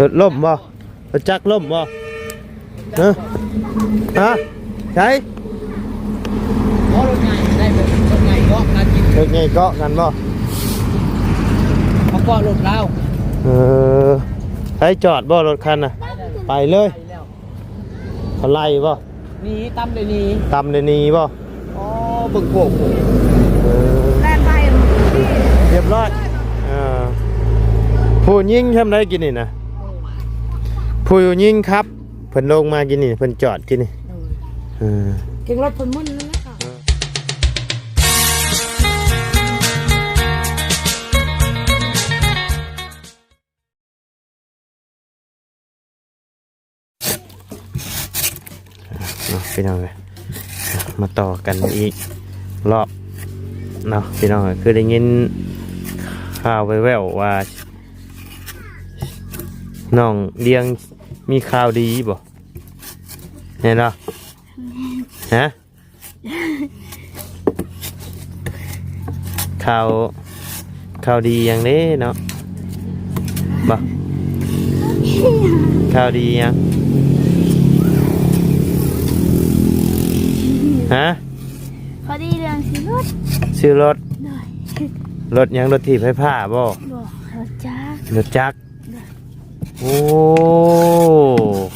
ລົດລົ້ມບໍ່? ລົດຈັກລົ້ມບໍ່? ຮະ? ຮະ? ໃສ? ບໍ່ ລົດໃຫຍ່ໄດ້ບໍ່? ລົດໃຫຍ່ເກາະກັນ ລົດໃຫຍ່ເກາະກັນບໍ່? ເຂົາເກາະລົດລາວ. ເອີ ໃສ ຈອດບໍ່ລົດຄັນນະ? ໄປເລີຍ. ເຂົາໄລ່ບໍ່? ໜີ ຕຳໄດ້ໜີ ຕຳໄດ້ໜີບໍ່? ອໍ ເບິ່ງໂຄກ ເອີ ແລ່ນໄປ ຮຽບຮ້ອຍ. ເອີ ຜູ້ຍິງທຳໄດ້ກິນນີ້ນະ? ຜູ້ຍິງຂັບ ເພິ່ນລົງມາກິນນີ້ ເພິ່ນຈອດກິນນີ້. ເອີ ເກັ່ງລົດເພິ່ນໝຸນນັ້ນແຫຼະ. ເນາະພີ່ນ້ອງເອີຍ ມາຕໍ່ກັນອີກລອບເນາະພີ່ນ້ອງເອີຍ. ຄືໄດ້ຍິນຂ່າວແວ່ວໆວ່ານ້ອງດຽງມີຂ່າວດີບໍ່? ແມ່ນບໍ່? ຮະ? ຂ່າວ ຂ່າວດີຫຍັງເດ້ເນາະ? ບໍ່ ຂ່າວດີຫຍັງ? ຮະ? ພໍດີເລື່ອງຊື້ລົດ ຊື້ລົດ. ໂດຍ ລົດຫຍັງ? ລົດຖີບໄຟຟ້າບໍ່? ບໍ່ ລົດຈັກ ລົດຈັກ. ໂດຍ ໂອ້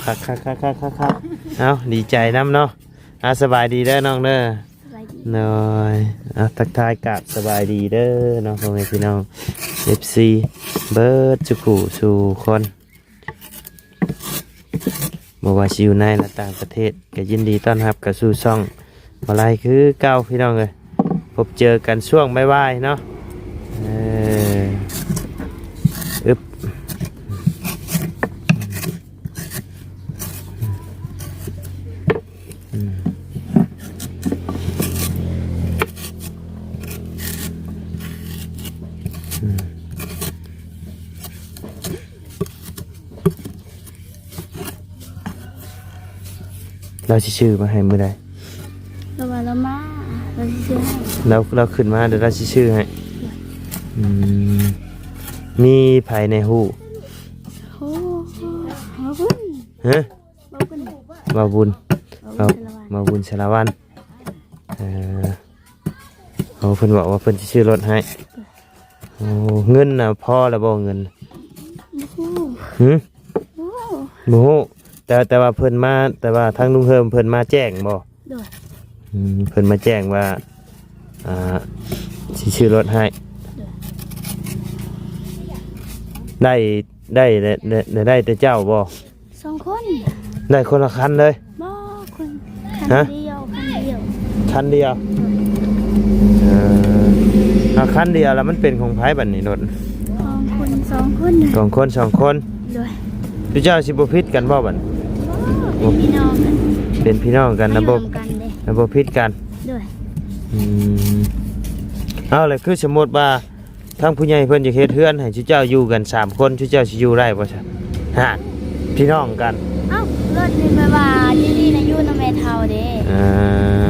ຄັກໆໆໆໆ. ເອົ້າ ດີໃຈນຳເນາະ. ອ່າ ສະບາຍດີເດີນ້ອງເດີ. ສະບາຍດີ ໂດຍ ອ່າ ທັກທາຍກາບສະບາຍດີເດີເນາະ ພໍ່ແມ່ພີ່ນ້ອງ ເອັຟຊີ ເບິດສູ່ຜູ້ສູ່ຄົນ ບໍ່ວ່າຊິຢູ່ໃນ ແລະ ຕ່າງປະເທດ ກໍຍິນດີຕ້ອນຮັບເຂົ້າສູ່ຊ່ອງ ບໍ່ໄລຄືເກົ່າພີ່ນ້ອງເອີຍ. ພົບເຈີກັນຊ່ວງບ່າຍໆເນາະ. ເອີ ອຶບ ອືມ ອືມ. ລາວຊິຊື້ມາໃຫ້ມື້ໃດ? ລາວວ່າລາວມາ ລາວຊິຊື້ໃຫ້. ລາວ ລາວຂຶ້ນມາ ດຽວລາວຊິຊື້ໃຫ້. ອືມ ມີໃຜແດ່ຮູ້? ໂອ້ ເວົ້າບຸນ. ຮະ? ເວົ້າບຸນ ເວົ້າບຸນ ເວົ້າບຸນ ເວົ້າ ເວົ້າບຸນສາລະວັນ. ເອີ ໂອ້ ເພິ່ນບອກວ່າເພິ່ນຊິຊື້ລົດໃຫ້. ໂອ້ ເງິນນະພໍແລ້ວບໍ່? ເງິນ ບໍ່ຮູ້. ຫື? ບໍ່ຮູ້ ບໍ່ຮູ້. ແຕ່ ແຕ່ວ່າເພິ່ນມາ ແຕ່ວ່າທາງລຸງເຮີມເພິ່ນມາແຈ້ງບໍ່? ໂດຍ. ອືມ ເພິ່ນມາແຈ້ງວ່າ ອ່າ ຊິຊື້ລົດໃຫ້. ໂດຍ. ໄດ້ ໄດ້ ໄດ້ ໄດ້ ໄດ້ແຕ່ເຈົ້າບໍ່? ສອງຄົນ ໄດ້ຄົນລະຄັນເລີຍ? ບໍ່ ຄົນ ຄັນ ຮະ? ດຽວ ຄັນດຽວ ຄັນດຽວ. ເອີ ເອົາ ຄັນດຽວແລ້ວມັນເປັນຂອງໃຜບັດນີ້ລົດ? ຂອງຄົນສອງຄົນ ຂອງຄົນສອງຄົນ. ໂດຍ. ເຈົ້າຊິບໍ່ຜິດກັນບໍ່ບັດ? ບໍ່ ເປັນພີ່ນ້ອງກັນ ເປັນພີ່ນ້ອງກັນ ລະບົບ ລະບົບຜິດກັນ. ໂດຍ. ອືມ ເອົາ ແລ້ວຄືສົມມຸດວ່າ ທາງຜູ້ໃຫຍ່ເພິ່ນຢາກເຮັດເຮືອນໃຫ້ຊຸເຈົ້າຢູ່ກັນສາມຄົນ ຊຸເຈົ້າຊິຢູ່ໄດ້ບໍ່ຊະ? ຮະ ພີ່ນ້ອງກັນ. ເອົ້າ ລົດນີ້ແປວ່າຢູ່ນີ້ນະ ຢູ່ນຳແມ່ເຖົ້າເດ້. ອ່າ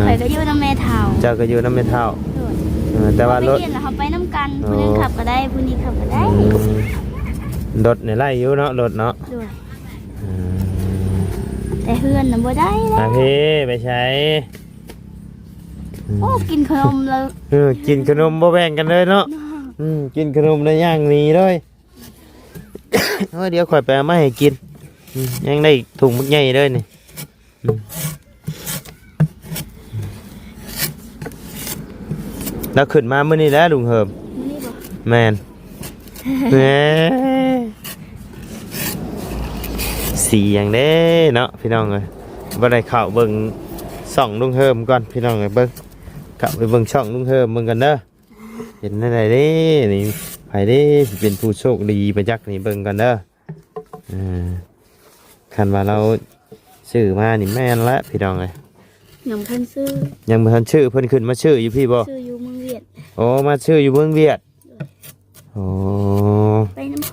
ຂ້ອຍກໍຢູ່ນຳແມ່ເຖົ້າ ເຈົ້າກໍຢູ່ນຳແມ່ເຖົ້າ. ໂດຍ. ເອີ ແຕ່ວ່າລົດ ໄປຮຽນແລ້ວເຮົາໄປນຳກັນ ຜູ້ນັ້ນຂັບກໍໄດ້ ຜູ້ນີ້ຂັບກໍໄດ້. ອືມ ລົດນີ້ໄລ່ຢູ່ເນາະ ລົດເນາະ. ໂດຍ. ອືມ ແຕ່ເຮືອນນະບໍ່ໄດ້ແລ້ວ. ອ່າ ເພ ໄປໃສ? ອືມ ໂອ້ ກິນຂະໜົມແລ້ວ. ເອີ ກິນຂະໜົມບໍ່ແບ່ງກັນເລີຍເນາະ. ເນາະ. ອືມ ກິນຂະໜົມແລ້ວຍ່າງໜີເລີຍ. ໂອ້ຍ ດຽວຂ້ອຍໄປເອົາມາໃຫ້ກິນ. ອືມ ຍັງໄດ້ຖົງບັກໃຫຍ່ເລີຍນີ້. ອືມ ລາວຂຶ້ນມາມື້ນີ້ແຫຼະລຸງເຮີມ. ມື້ນີ້ບໍ່? ແມ່ນ. ແໝ ສີຫຍັງເດ້ເນາະ ພີ່ນ້ອງເອີຍ. ບໍ່ໄດ້ເຂົ້າເບິ່ງຊ່ອງລຸງເຮີມກ່ອນ ພີ່ນ້ອງເອີຍ. ເບິ່ງ ເຂົ້າໄປເບິ່ງຊ່ອງລຸງເຮີມເບິ່ງກັນເດີ. ເປັນແນວໃດເດ້ນີ້? ໃຜເດ້ຊິເປັນຜູ້ໂຊກດີປະຈັກນີ້? ເບິ່ງກ່ອນເດີ. ເອີ ຄັນວ່າລາວຊື້ມານີ້ແມ່ນລະ ພີ່ນ້ອງເອີຍ. ຍັງບໍ່ທັນຊື້ ຍັງບໍ່ທັນຊື້. ເພິ່ນຂຶ້ນມາຊື້ຢູ່ພີ້ບໍ່? ຊື້ຢູ່ເມືອງວຽດ. ໂອ້ ມາຊື້ຢູ່ເມືອງວຽດ. ໂດຍ. ໂອ້ ໄປນຳພໍ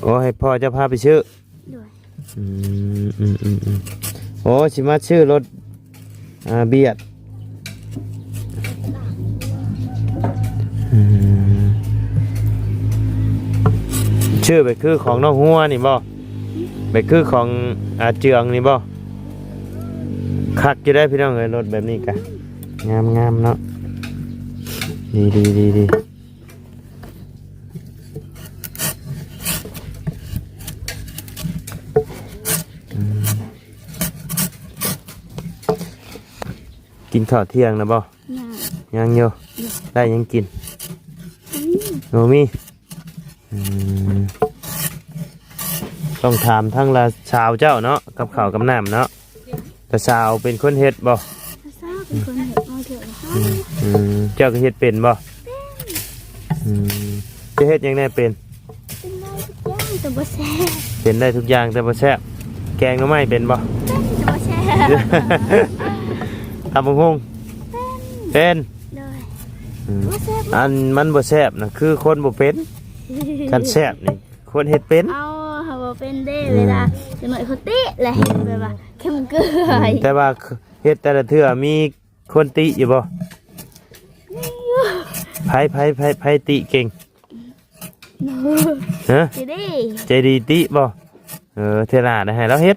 ່. ໂອ້ ໃຫ້ພໍ່ເຈົ້າພາໄປຊື້. ໂດຍ. ອືມ ອືມ ອືມ ອືມ ໂອ້ ຊິມາຊື້ລົດ ອ່າ ວຽດ. ອືມ ຊື່ແບບຄືຂອງນ້ອງຫົວນີ້ບໍ່? ແບບຄືຂອງອາເຈືອງນີ້ບໍ່? ຄັກຢູ່ໄດ໋ພີ່ນ້ອງເອີຍ ລົດແບບນີ້ກະງາມໆເນາະ. ດີໆໆໆ ອືມ ກິນເຂົ້າທ່ຽງແລ້ວບໍ່? ຍັງ ຍັງຢູ່. ໄດ້ຫຍັງກິນ? ບໍ່ມີ. ອືມ ຕ້ອງຖາມທາງຫຼານສາວເຈົ້າເນາະ ກັບເຂົ້າກັບນ້ຳເນາະ. ຫຼານສາວເປັນຄົນເຮັດບໍ່? ສາວເປັນຄົນເຮັດ ເອົາເຖາະ. ອືມ ອືມ ເຈົ້າກໍເຮັດເປັນບໍ່? ເປັນ. ອືມ ຈະເຮັດຫຍັງແດ່ເປັນ? ເປັນໄດ້ທຸກຢ່າງແຕ່ບໍ່ແຊບ. ເປັນໄດ້ທຸກຢ່າງແຕ່ບໍ່ແຊບ. ແກງໜໍ່ໄມ້ເປັນບໍ່? ເປັນແຕ່ບໍ່ແຊບ. ຕຳບັກຫຸ່ງ? ເປັນ. ເປັນ. ໂດຍ. ອືມ ບໍ່ແຊບ. ອັນມັນບໍ່ແຊບນະ ຄືຄົນບໍ່ເປັນ. ຄັນແຊບນີ້ ຄົນເຮັດເປັນ. ເອົາ ເຮົາບໍ່ເປັນເດ້. ອືມ ເວລາຈັກໜ້ອຍເຂົາຕິແຫຼະ ເຮັດແບບວ່າເຄັມເກີນ. ອືມ ແຕ່ວ່າເຮັດແຕ່ລະເທື່ອມີຄົນຕິຢູ່ບໍ່? ມີຢູ່. ໃຜ ໃຜ ໃຜ ໃຜຕິເກັ່ງ? ຮະ? ໃຈດີ. ໃຈດີຕິບໍ່? ເອີ ເທື່ອໜ້າໄດ້ໃຫ້ລາວເຮັດ.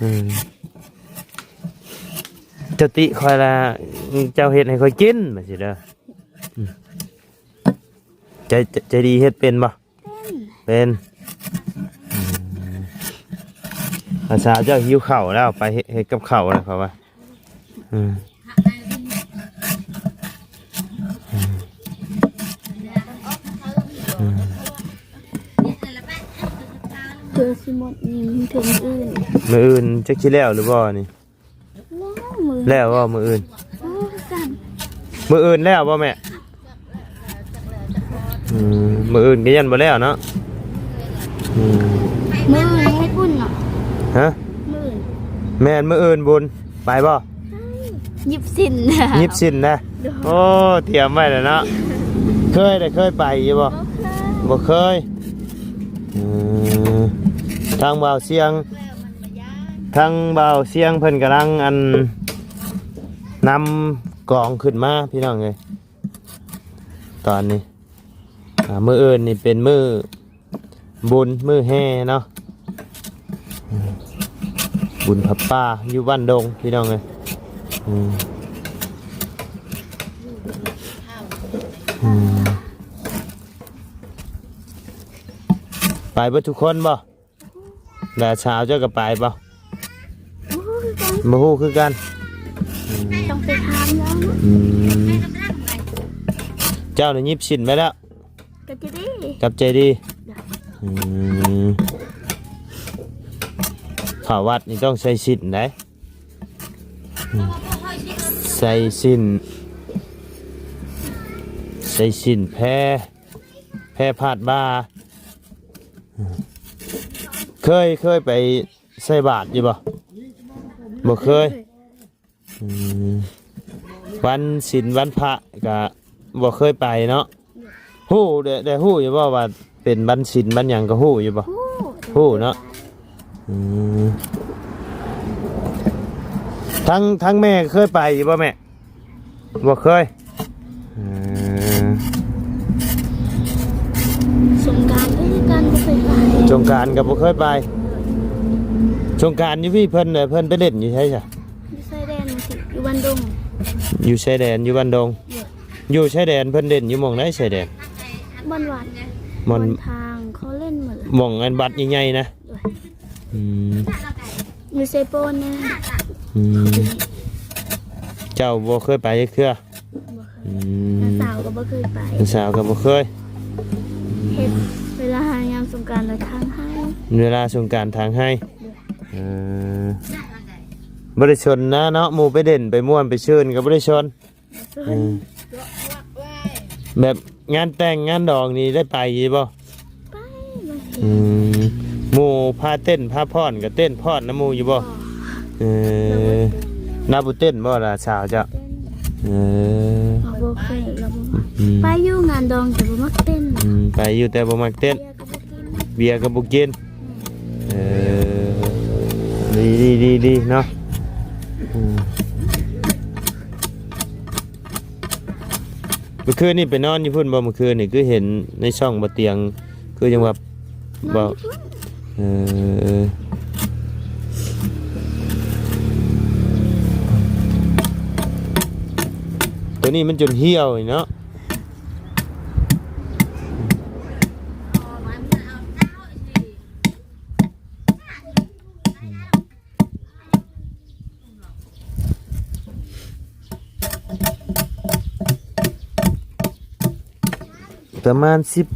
ອືມ ເຈົ້າຕິຂ້ອຍລະ ເຈົ້າເຮັດໃຫ້ຂ້ອຍກິນ ວ່າຊີ້ເດີ. ອືມ ໃຈ ໃຈດີເຮັດເປັນບໍ່? ເປັນ. ເປັນ. ອືມ ອາສາເຈົ້າຫິວເຂົ້າແລ້ວ ໄປເຮັດ ເຮັດກັບເຂົ້າແລ້ວເຂົາວ່າ. ອືມ ອືມ ອືມ ເພື່ອຊິໝົດນີ້ເຖິງມື້ອື່ນ. ມື້ອື່ນຈັກຊິແລ້ວຫຼືບໍ່ນີ້? ແລ້ວມື້ ແລ້ວບໍ່ມື້ອື່ນ? ໂອ້ ຄືກັນ. ມື້ອື່ນແລ້ວບໍ່ແມ່? ອືມ ມື້ອື່ນກໍຍັງບໍ່ແລ້ວເນາະ. ອືມ ມື້ອື່ນເຮັດບຸນເນາະ. ຮະ? ມື້ອື່ນ. ແມ່ນ ມື້ອື່ນບຸນ ໄປບໍ່? ໄປ. ຍິບສິນ. ຍິບສິນນະ? ໂດຍ. ໂອ້ ຕຽມໄວ້ແລ້ວເນາະ. ເຄີຍໄດ້ ເຄີຍໄປຢູ່ບໍ່? ບໍ່ເຄີຍ. ບໍ່ເຄີຍ. ເອີ ທາງບ່າວຊຽງ ທາງບ່າວຊຽງເພິ່ນກຳລັງ ອັນ ນຳກອງຂຶ້ນມາພີ່ນ້ອງເອີຍ ຕອນນີ້. ອ່າ ມື້ອື່ນນີ້ເປັນມື້ບຸນ ມື້ແຫ່ເນາະ. ອືມ ບຸນຜ້າປ່າຢູ່ບ້ານດົງພີ່ນ້ອງເອີຍ. ອືມ ອືມ ໄປເບິດທຸກຄົນບໍ່? ຫຼານສາວເຈົ້າກໍໄປບໍ່? ບໍ່ຮູ້ຄືກັນ. ບໍ່ຮູ້ຄືກັນ. ອືມ ຕ້ອງໄປຖາມລາວ. ອືມ ເຈົ້ານີ້ຍິບສິນໄປແລ້ວ? ກັບໃຈດີ. ກັບໃຈດີ. ອືມ ເຂົ້າວັດນີ້ຕ້ອງໃສ່ສິນໄດ໋. ອືມ ໃສ່ສິນ ໃສ່ສິນແພ ແພພາດບ່າ. ເຄີຍ ເຄີຍໄປໃສ່ບາດຢູ່ບໍ່? ບໍ່ເຄີຍ. ອືມ ວັນສິນວັນພະກະບໍ່ເຄີຍໄປເນາະ. ຮູ້ ໄດ້ ໄດ້ຮູ້ຢູ່ບໍ່ວ່າເປັນວັນສິນວັນຫຍັງ ກໍຮູ້ຢູ່ບໍ່? ຮູ້. ຮູ້ເນາະ. ອືມ ທັງ ທັງແມ່ເຄີຍໄປຢູ່ບໍ່ແມ່? ບໍ່ເຄີຍ. ເອີ ສົງການຄືກັນ ບໍ່ເຄີຍໄປ. ສົງການກໍບໍ່ເຄີຍໄປ. ສົງການຢູ່ພີ້ເພິ່ນ ເພິ່ນໄປຫຼິ້ນຢູ່ໃສຊະ? ຢູ່ຊາຍແດນ ຢູ່ບ້ານດົງ. ຢູ່ຊາຍແດນ ຢູ່ບ້ານດົງ. ໂດຍ. ຢູ່ຊາຍແດນເພິ່ນຫຼິ້ນຢູ່ໝ່ອງໃດຊາຍແດນ? ບ່ອນວັດ. ບ່ອນ ບ່ອນທາງເຂົາຫຼິ້ນໝົດ. ໝ່ອງອັນວັດໃຫຍ່ໆນະ? ໂດຍ. ອືມ ຢູ່ເຊໂປນນີ້. ອືມ ເຈົ້າບໍ່ເຄີຍໄປຈັກເທື່ອ? ບໍ່ເຄີຍ. ອືມ ນ້າສາວກໍບໍ່ເຄີຍໄປ. ນ້າສາວກໍບໍ່ເຄີຍ. ເຮັດເວລາຍາມສົງການລະທາງໄຮ່. ເວລາສົງການທາງໄຮ່. ເອີ ບໍ່ໄດ້ຊົນນະເນາະ ໝູ່ໄປຫຼິ້ນໄປມ່ວນໄປຊື່ນກໍບໍ່ໄດ້ຊົນ. ເອີ ແບບງານແຕ່ງງານດອງນີ້ໄດ້ໄປຢູ່ບໍ່? ໄປ. ອືມ ໝູ່ພາເຕັ້ນພາຟ້ອນກໍເຕັ້ນຟ້ອນນຳໝູ່ຢູ່ບໍ່? ບໍ່. ເອີ ລາວບໍ່ເຕັ້ນບໍ່ລະສາວເຈົ້າ? ບໍ່ເຕັ້ນ. ເອີ ລາວບໍ່ເຄີຍ ລາວບໍ່ມັກ. ອືມ ໄປຢູ່ງານດອງແຕ່ບໍ່ມັກເຕັ້ນ. ອືມ ໄປຢູ່ແຕ່ບໍ່ມັກເຕັ້ນ. ເບຍກໍບໍ່ກິນ. ເບຍກໍບໍ່ກິນ. ເອີ ດີໆໆໆເນາະ. ອືມ ມື້ຄືນນີ້ໄປນອນຢູ່ພຸ້ນບໍ່? ມື້ຄືນນີ້ຄືເຫັນໃນຊ່ອງບໍ່ຕຽງ ຄືຍັງວ່າ ນອນຢູ່ພຸ້ນ ເອີ ໂຕນີ້ມັນຈົນຫ່ຽວນີ້ເນາະ. ປະມານສິບ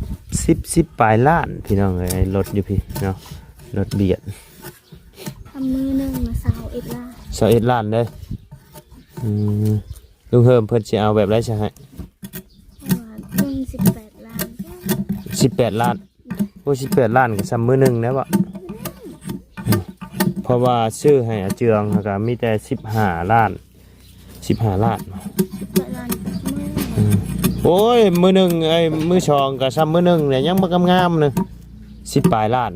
ສິບ ສິບປາຍລ້ານພີ່ນ້ອງເອີຍ ລົດຢູ່ພີ້ເນາະ ລົດບຽດ. ທຳມື້ໜຶ່ງນະ ຊາວເອັດລ້ານ ຊາວເອັດລ້ານເດ້. ອືມ ລຸງເຮີມເພິ່ນຊິເອົາແບບໃດຊະໃຫ້? ເພິ່ນວ່າລຸງສິບແປດລ້ານ ສິບແປດລ້ານ. ໂອ້ ສິບແປດລ້ານກໍຊ່ຳມື້ໜຶ່ງແລ້ວເບາະ. ອືມ ເພາະວ່າຊື້ໃຫ້ອາເຈືອງ ແລ້ວກໍມີແຕ່ສິບຫ້າລ້ານ ສິບຫ້າລ້ານ. ອືມ ໂອ້ຍ ມື້ໜຶ່ງ ເອີຍ ມື້ສອງກໍຊ່ຳມື້ໜຶ່ງແຫຼະ ຍັງບໍ່ງາມໆ ໜຶ່ງ ສິບປາຍລ້ານ.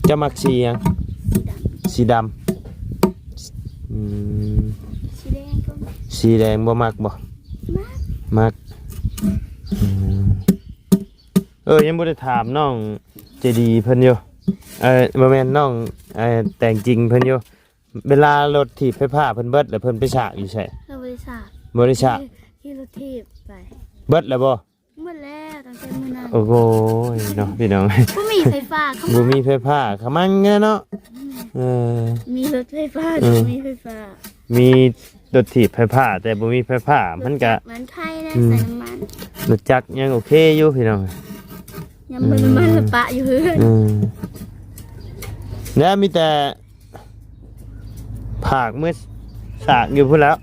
ເຈົ້າມັກສີຫຍັງ? ສີດຳ ສີດຳ. ອືມ ສີແດງກໍ ສີແດງບໍ່ມັກບໍ່? ມັກ ມັກ. ອືມ ເອີ ຍັງບໍ່ໄດ້ຖາມນ້ອງເຈດີເພິ່ນຢູ່ ເອີ ບໍ່ແມ່ນ ນ້ອງ ເອີ ແຕງຈິງເພິ່ນຢູ່ ເວລາລົດຖີບໄຟຟ້າເພິ່ນເບິດແລ້ວ ເພິ່ນໄປສາກຢູ່ໃສ? ເພິ່ນບໍ່ໄດ້ສາກ ບໍ່ໄດ້ສາກ ຂີ່ລົດຖີບໄປ. ເບິດແລ້ວບໍ່? ເບິດແລ້ວ ຕັ້ງແຕ່ມື້ນັ້ນ. ໂອ້ໂຫຍເນາະ ພີ່ນ້ອງ ບໍ່ມີໄຟຟ້າເຂົ້າມາ ບໍ່ມີໄຟຟ້າເຂົ້າມາເນາະ. ອືມ ເອີ ມີລົດໄຟຟ້າ ເອີ ບໍ່ມີໄຟຟ້າ ມີລົດຖີບໄຟຟ້າ ແຕ່ບໍ່ມີໄຟຟ້າ ມັນກະ ມັນໄຄແດ່ ອືມ ໃສ່ນ້ຳມັນ. ລົດຈັກຍັງໂອເຄຢູ່ພີ່ນ້ອງ ຍັງບໍ່ນ້ຳມັນ ອືມ ລະປະຢູ່ເຮືອນ. ອືມ ແລ້ວມີແຕ່ ຝາກມືສາກຢູ່ພຸ້ນແລ້ວ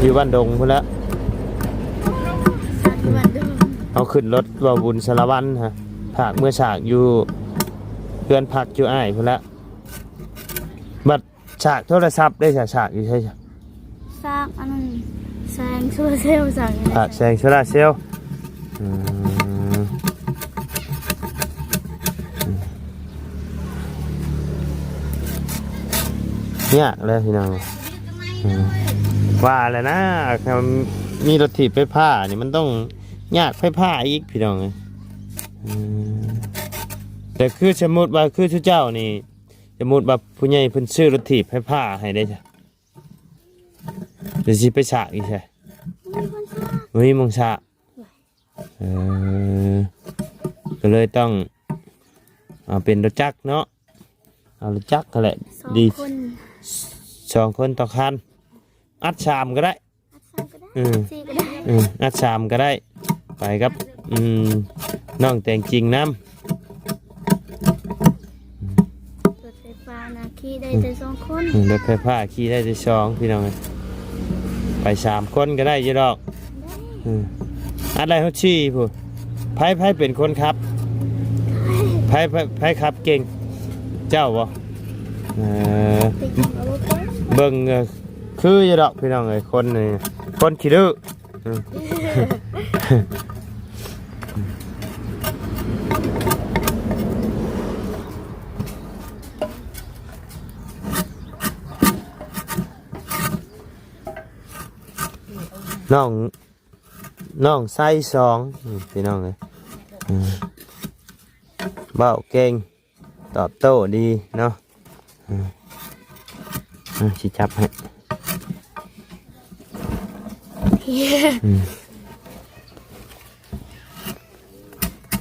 ຢູ່ບ້ານດົງພຸ້ນແລ້ວ. ເຮົາຂຶ້ນລົດເວົ້າບຸນສາລະວັນຮະ ຝາກມືສາກຢູ່ເຮືອນພັກຢູ່ອ້າຍພຸ້ນແລ້ວ. ບັດສາກໂທລະສັບໄດ້ສະ ສາກຢູ່ໃສ? ສາກອັນນັ້ນ ແສງໂຊລາເຊວ ສາກຢູ່ໃນ ອ່າ ແສງໂຊລາເຊວ. ອືມ ຍາກແລ້ວພີ່ນ້ອງ ອືມ ວ່າແລ້ວນະ ຄັນມີລົດຖີບໄຟຟ້ານີ້ ມັນຕ້ອງຍາກໄຟຟ້າອີກພີ່ນ້ອງເອີຍ. ອືມ ແຕ່ຄືສົມມຸດວ່າຄືຊຸເຈົ້ານີ້ ສົມມຸດວ່າຜູ້ໃຫຍ່ເພິ່ນຊື້ລົດຖີບໄຟຟ້າໃຫ້ໄດ້ຊະ ແລ້ວຊິໄປສາກຢູ່ໃສ? ບໍ່ມີບ່ອນສາກ ບໍ່ມີບ່ອນສາກ. ເອີ ກໍເລີຍຕ້ອງເອົາເປັນລົດຈັກເນາະ ເອົາລົດຈັກຫັ້ນແຫຼະ ສອງ ດີ ຄົນ ສອງຄົນຕໍ່ຄັນ ອັດສາມກໍໄດ້. ອັດສາມກໍໄດ້ ເອີ ອັດສີ່ກໍໄດ້ ເອີ ອັດສາມກໍໄດ້ ໄປກັບ ອືມ ນ້ອງແຕງຈິງນຳ. ລົດໄຟຟ້ານະຂີ່ໄດ້ແຕ່ສອງຄົນ ອືມ ລົດໄຟຟ້າຂີ່ໄດ້ແຕ່ສອງ ພີ່ນ້ອງເອີຍ ໄປສາມຄົນກໍໄດ້ຢູ່ດອກ. ໄດ້ ອືມ ອັດໄດ້ຮອດສີ່ພຸ້ນ. ໃຜ ໃຜເປັນຄົນຂັບ? ໃຜ ໃຜ ໃຜຂັບເກັ່ງ? ເຈົ້າບໍ່? ເອີ ເບິ່ງ ເອີ ຄືຢູ່ດອກພີ່ນ້ອງເອີຍ ຄົນນີ້ ຄົນຂີ້ດື້. ອືມ ນ້ອງ ນ້ອງໄຊສອງ ອືມ ພີ່ນ້ອງເອີຍ ອືມ ເວົ້າເກັ່ງ ຕອບໂຕ້ດີເນາະ. ອືມ ອືມ ຊິຈັບໃຫ້ ອືມ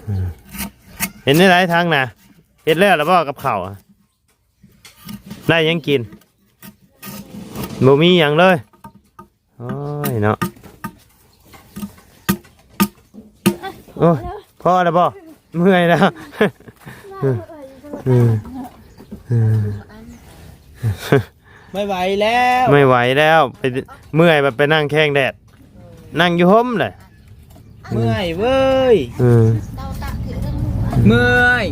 ອືມ ເປັນຈັ່ງໃດທາງນະ? ເຮັດແລ້ວລະບໍ່ກັບເຂົ້າ? ໄດ້ຫຍັງກິນ? ບໍ່ມີຫຍັງເລີຍ. ໂອ້ຍເນາະ ໂອ້ຍ ພໍແລ້ວບໍ່? ເມື່ອຍແລ້ວ. ອືມ ອືມ ບໍ່ໄຫວແລ້ວ ບໍ່ໄຫວແລ້ວ ໄປ ເມື່ອຍ ໄປ ໄປນັ່ງແຄງແດດ ນັ່ງຢູ່ຮົ່ມແຫຼະ. ເມື່ອຍເວີຍ ເອີ ເມື່ອຍ.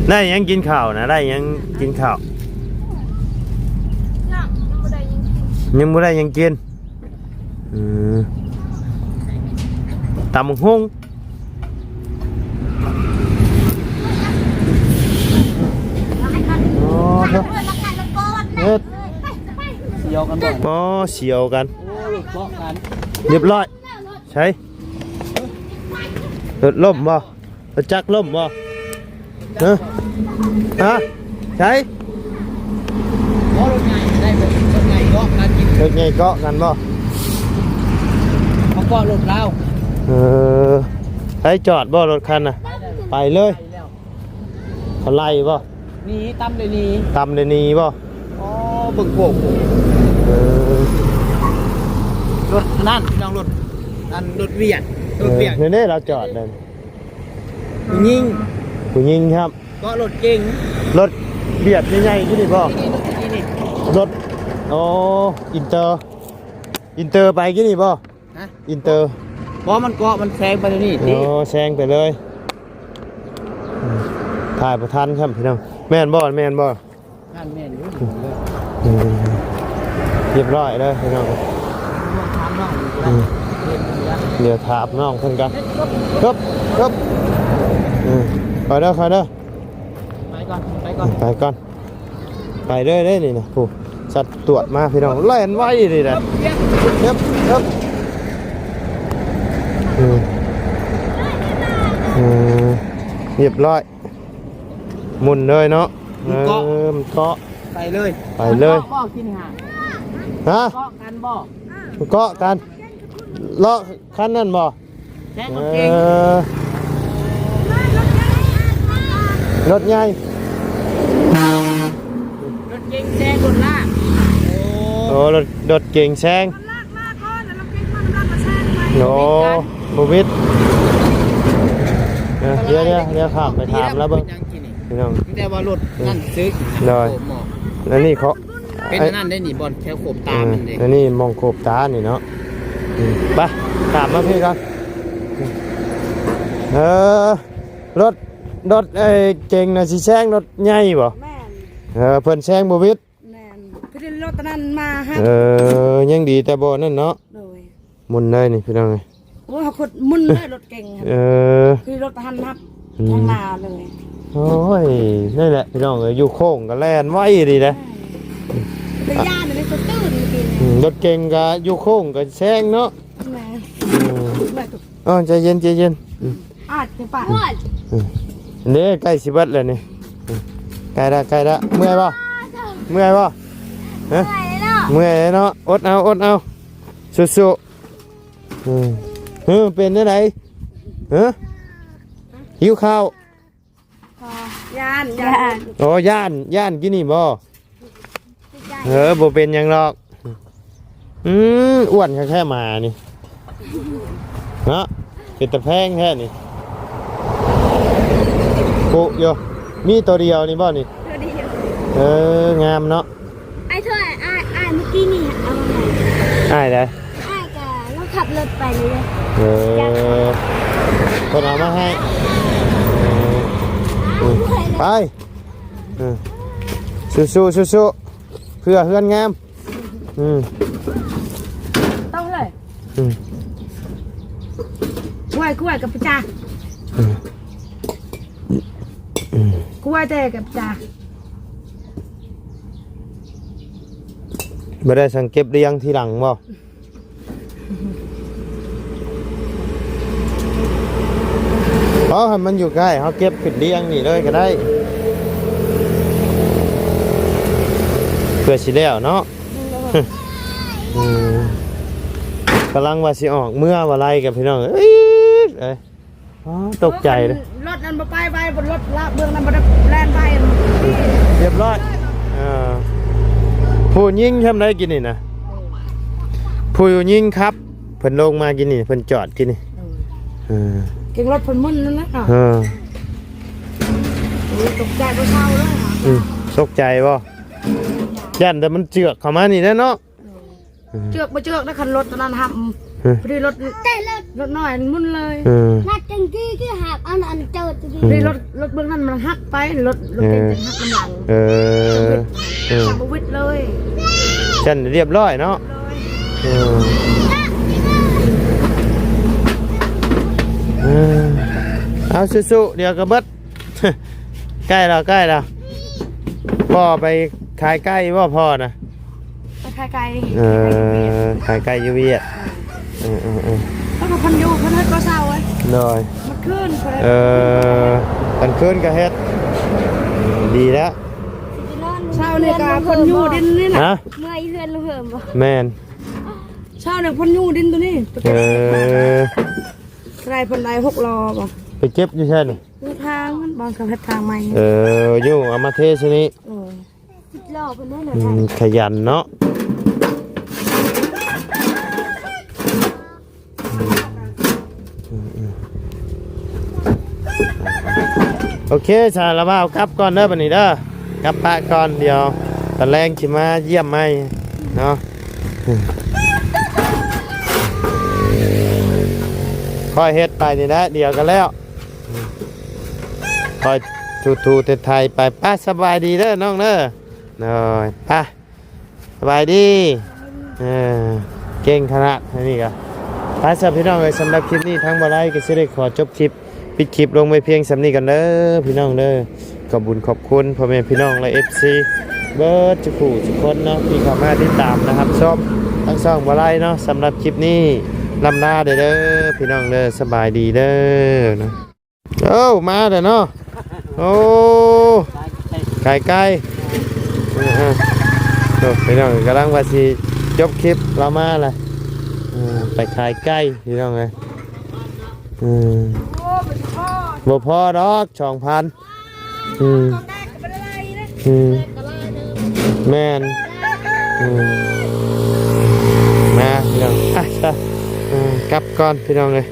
ໄດ້ຫຍັງກິນເຂົ້ານະ? ໄດ້ຫຍັງກິນເຂົ້າ? ຍັງ ຍັງບໍ່ໄດ້ຫຍັງກິນ ຍັງບໍ່ໄດ້ຫຍັງກິນ. ອືມ ຕຳບັກຫຸ່ງ. ເຮັດ ສຽວກັນບໍ່? ອໍ ສຽວກັນ ໂອ້ຍ ເກາະກັນ ຮຽບຮ້ອຍ. ໃສ ລົດລົ້ມບໍ່? ລົດຈັກລົ້ມບໍ່? ຮະ ຮະ ໃສ ບໍ່ ລົດໃຫຍ່ໄດ້ ລົດໃຫຍ່ເກາະກັນ ລົດໃຫຍ່ເກາະກັນບໍ່? ມາເກາະລົດລາວ. ເອີ ໃສ ຈອດບໍ່ລົດຄັນນະ? ໄປເລີຍ ເຂົາໄລ່ບໍ່? ໜີ ຕຳເລີຍໜີ ຕຳເລີຍໜີບໍ່? ອໍ ເບິ່ງໂກກ ເອີ ລົດອັນນັ້ນ ພີ່ນ້ອງ ລົດ ອັນ ລົດວຽດ ລົດວຽດ ເອີ ນີ້ເດ້ ລາວຈອດນັ້ນ ຜູ້ຍິງ ຜູ້ຍິງຄັບ ເກາະລົດເກັງ ລົດວຽດໃຫຍ່ໆຢູ່ນີ້ບໍ່? ນີ້ ລົດນີ້ ລົດ ອໍ ອິນເຕີ ອິນເຕີໄປກີ້ນີ້ບໍ່? ຮະ ອິນເຕີ ບໍ່ ມັນເກາະ ມັນແຊງໄປນີ້ຕິ ໂອ້ ແຊງໄປເລີຍ ອືມ ຖ່າຍບໍ່ທັນຊ້ຳ ພີ່ນ້ອງ ແມ່ນບໍ່? ແມ່ນບໍ່? ນັ້ນແມ່ນຢູ່ ອືມ ຮຽບຮ້ອຍເດີພີ່ນ້ອງ ຖາມນ້ອງຢູ່ ອືມ ເຮັດຢູ່ນະ ດຽວຖາມນ້ອງເພິ່ນກ່ອນ ເຮັດ ເຮີບ ເຮີບ ອືມ ໄປເດີ ໄປເດີ ໄປກ່ອນ ໄປກ່ອນ ໄປກ່ອນ ໄປເລີຍເດ້ນີ້ນະ ຜູ້ສັດຕວດມາພີ່ນ້ອງ ແລ່ນໄວນີ້ນະ ເຮີບ ເຮີບ ອືມ ອືມ ຮຽບຮ້ອຍ ໝຸ່ນເລີຍເນາະ ມັນເກາະ ເອີ ມັນເກາະ ໄປເລີຍ ໄປເລີຍ ມັນເກາະບໍ່? ກິນຫາ ຮະ ເກາະກັນບໍ່? ມັນເກາະກັນ ເລາະຄັນນັ້ນບໍ່? ແຊງລົດເກັງ ເອີ ລົດໃຫຍ່ ລົດເກັງແຊງລົດລາກ ໂອ້ ໂອ້ ລົດ ລົດເກັງແຊງ ໂອ້ ບໍ່ວິດ ເອີ ດຽວ ດຽວ ດຽວຂ້າມໄປຖາມລາວເບິ່ງ ເປັນຫຍັງກິນນີ້ ພີ່ນ້ອງ ມີແຕ່ວ່າລົດ ອືມ ນັ້ນຊື້ ໂດຍ ໂຄບໝໍ້ ອັນນີ້ເຂົາ ເປັນອັນນັ້ນໄດ້ນີ້ ບ່ອນແຖວໂຄບຕາມັນເດ້ ເອີ ອັນນີ້ໝ່ອງໂຄບຕານີ້ເນາະ ອືມ ໄປ ຂ້າມມາພີ້ກ່ອນ ເອີ ລົດ ລົດໄອ້ເກັງນະຊິແຊງລົດໃຫຍ່ບໍ່? ແມ່ນ ເອີ ເພິ່ນແຊງບໍ່ວິດ ແມ່ນ ເພິ່ນລົດອັນນັ້ນມາຫັ້ນ ເອີ ຍັງດີແຕ່ບໍ່ນັ້ນເນາະ ໂດຍ ໝຸ່ນໄດ້ນີ້ພີ່ນ້ອງເອີຍ ໂອ້ຍ ເຮົາຄົດໝຸ່ນເລີຍລົດເກັງ ເອີ ຄືລົດຫັ້ນຮັບ ອືມ ທາງໜ້າເລີຍ ໂອ້ຍ ນີ້ແຫຼະພີ່ນ້ອງເອີຍ ຢູ່ໂຄ້ງກໍແລ່ນໄວດີເດ້ ແມ່ນ ແຕ່ຢ້ານອັນນີ້ກໍຕື່ນເມື່ອກີ້ນີ້ ອືມ ລົດເກັງກໍຢູ່ໂຄ້ງກໍແຊງເນາະ ແມ່ນ ອືມ ເອີ ໃຈເຢັນ ໃຈເຢັນ ອືມ ອາດຈະປະ ອືມ ເດ້ ໃກ້ຊິເບິດແລ້ວນີ້ ອືມ ໃກ້ລະ ໃກ້ລະ ເມື່ອຍບໍ່? ເມື່ອຍບໍ່? ຮະ ເມື່ອຍເນາະ ອົດເອົາ ອົດເອົາ ສູ້ໆ ອືມ ເອີ ເປັນແນວໃດ? ຮະ ຫິວເຂົ້າ? ຢ້ານ ຢ້ານ ອໍ ຢ້ານ ຢ້ານກິນນີ້ບໍ່? ເອີ ບໍ່ເປັນຫຍັງດອກ ອືມ ອ້ວນແທ້ໆ ໝານີ້ ເນາະ ເປັນຕາແພງແທ້ນີ້ ປຸຢູ່ ມີໂຕດຽວນີ້ບໍ່ນີ້? ໂຕດຽວ ເອີ ງາມເນາະ ອ້າຍ ໂທດ ອ້າຍ ອ້າຍ ເມື່ອກີ້ນີ້ເອົາມາໃຫ້ ອ້າຍໃດ? ອ້າຍກະລາວຂັບລົດໄປເລີຍ ເອີ ເພິ່ນເອົາມາໃຫ້ ເອີ ໄປ ເອີ ສູ້ໆ ສູ້ໆ ເພື່ອເຮືອນງາມ ອືມ ຕ້ອງເລີຍ ອືມ ກວຍ ກວຍກັບປະຈາ ອືມ ອືມ ກວຍແຕ່ກັບປະຈາ ບໍ່ໄດ້ສັ່ງເກັບລຽງທີຫຼັງບໍ່? ເອົາໃຫ້ມັນຢູ່ໃກ້ ເຮົາເກັບຂຶ້ນລຽງນີ້ເລີຍກໍໄດ້ ເພື່ອຊິແລ້ວເນາະ ອືມ ກຳລັງວ່າຊິອອກເມືອວ່າໄລກັນພີ່ນ້ອງເອີຍ ເອີຍ ອໍ ຕົກໃຈເດ້ ລົດນັ້ນບໍ່ໄປໄວ ລົດລາບເບື້ອງນັ້ນບໍ່ໄດ້ແລ່ນໄວ ຮຽບຮ້ອຍ ເອີ ຜູ້ຍິງທຳໄດ້ກິນນີ້ນະ ເອີ ຜູ້ຍິງຂັບ ເພິ່ນລົງມາກິນນີ້ ເພິ່ນຈອດກິນນີ້ ເອີ ເອີ ເກັງລົດເພິ່ນມຶນນັ້ນນະ ເອີ ໂອ້ ຕົກໃຈບໍ່ເຊົາເລີຍ ອືມ ຕົກໃຈບໍ່? ຢ້ານແຕ່ມັນເຈືອກເຂົ້າມານີ້ແຫຼະເນາະ ເອີ ອືມ ເຈືອກບໍ່ເຈືອກນະ ຄັນລົດຕົວນັ້ນຫຳ ຮະ ພໍດີລົດ ລົດນ້ອຍມັນເລີຍ ເອີ ນັດຈັ່ງກີ້ຄືຫາບອັນ ອັນເຈີດ ອືມ ພໍດີລົດ ລົດເບື້ອງນັ້ນມັນຫັກໄປ ລົດ ລົດເກັງ ເອີ ຫັກນຳຫຼັງ ເອີ ເອີ ສຳບໍ່ວິດເລີຍ ຊັ້ນຮຽບຮ້ອຍເນາະ ເອີ ເອີ ເອົາ ສູ້ໆ ດຽວກໍເບິດ ໃກ້ແລ້ວ ໃກ້ແລ້ວ ໄປ ພໍ່ໄປຂາຍໄກ່ບໍ່ ພໍ່ນະ? ໄປຂາຍໄກ່. ເອີ ຂາຍໄກ່ຢູ່ຫວຽດ. ເອີໆໆ ເພິ່ນກໍເພິ່ນຢູ່ ເພິ່ນເຮັດບໍ່ເຊົາເລີຍ. ໂດຍ ມື້ຄືນເພິ່ນ ເອີ ກາງຄືນກໍເຮັດ. ອືມ ດີແລ້ວ. ເຊົ້ານີ້ກໍເພິ່ນຢູ່ດິນນີ້ນະ. ຮະ? ເມື່ອຍເຮືອນລຸງເຫີມບໍ່? ແມ່ນ. ເຊົ້ານີ້ເພິ່ນຢູ່ດິນຕົວນີ້. ເອີ ໄດ້ເພິ່ນໄດ້ຫົກລໍ້ບໍ່? ໄປເກັບຢູ່ໃສນີ້? ຢູ່ທາງມັນ ບ່ອນເຂົາເຮັດທາງໃໝ່. ເອີ ຢູ່ເອົາມາເທໃສ່ນີ້. ເອີ ສິບລໍ້ເພິ່ນນັ້ນນະ. ອືມ ຂະຫຍັນເນາະ. ອືມ ໂອເຄ ສາລະບ່າວ ກັບກ່ອນເດີ ບັດນີ້ເດີ ກັບປະກ່ອນ. ດຽວຕອນແລງຊິມາຢ້ຽມໃໝ່ເນາະ. ຄ່ອຍເຮັດໄປນີ້ແຫຼະ ດຽວກໍແລ້ວ. ຄ່ອຍຖູໆໄຖໆໄປ. ໄປ ສະບາຍດີເດີນ້ອງເດີ. ໂດຍ ໄປ ສະບາຍດີ. ເອີ ເກັ່ງຂະໜາດ ອັນນີ້ກໍໄປຊະພີ່ນ້ອງເອີຍ. ສຳລັບຄລິບນີ້ ທາງບ່າວໄລກໍຊິໄດ້ຂໍຈົບຄລິບ ປິດຄລິບລົງໄວ້ພຽງສ່ຳນີ້ກ່ອນເດີພີ່ນ້ອງເດີ. ຂອບບຸນຂອບຄຸນພໍ່ແມ່ພີ່ນ້ອງ ແລະ ເອັຟຊີ ເບິດທຸກຜູ້ທຸກຄົນເນາະ ທີ່ເຂົ້າມາຕິດຕາມ ແລະ ຮັບຊົມທາງຊ່ອງບ່າວໄລເນາະ. ສຳລັບຄລິບນີ້ ລ່ຳລາເດີ ເດີພີ່ນ້ອງເດີ. ສະບາຍດີເດີເນາະ. ໂອ້ ມາແລ້ວເນາະ. ໂອ້ ຂາຍໄກ່. ເອີໆ ໂອ້ ພີ່ນ້ອງກຳລັງວ່າຊິຈົບຄລິບ ລາວມາແລ້ວ. ເອີ ໄປຂາຍໄກ່ພີ່ນ້ອງເອີຍ. ອືມ ບໍ່ພໍດອກ ສອງພັນ. ອືມ ອືມ ແມ່ນ. ອືມ ມາພີ່ນ້ອງ ອ່ະ ຊະ ເອີ ກັບກ່ອນພີ່ນ້ອງເອີຍ.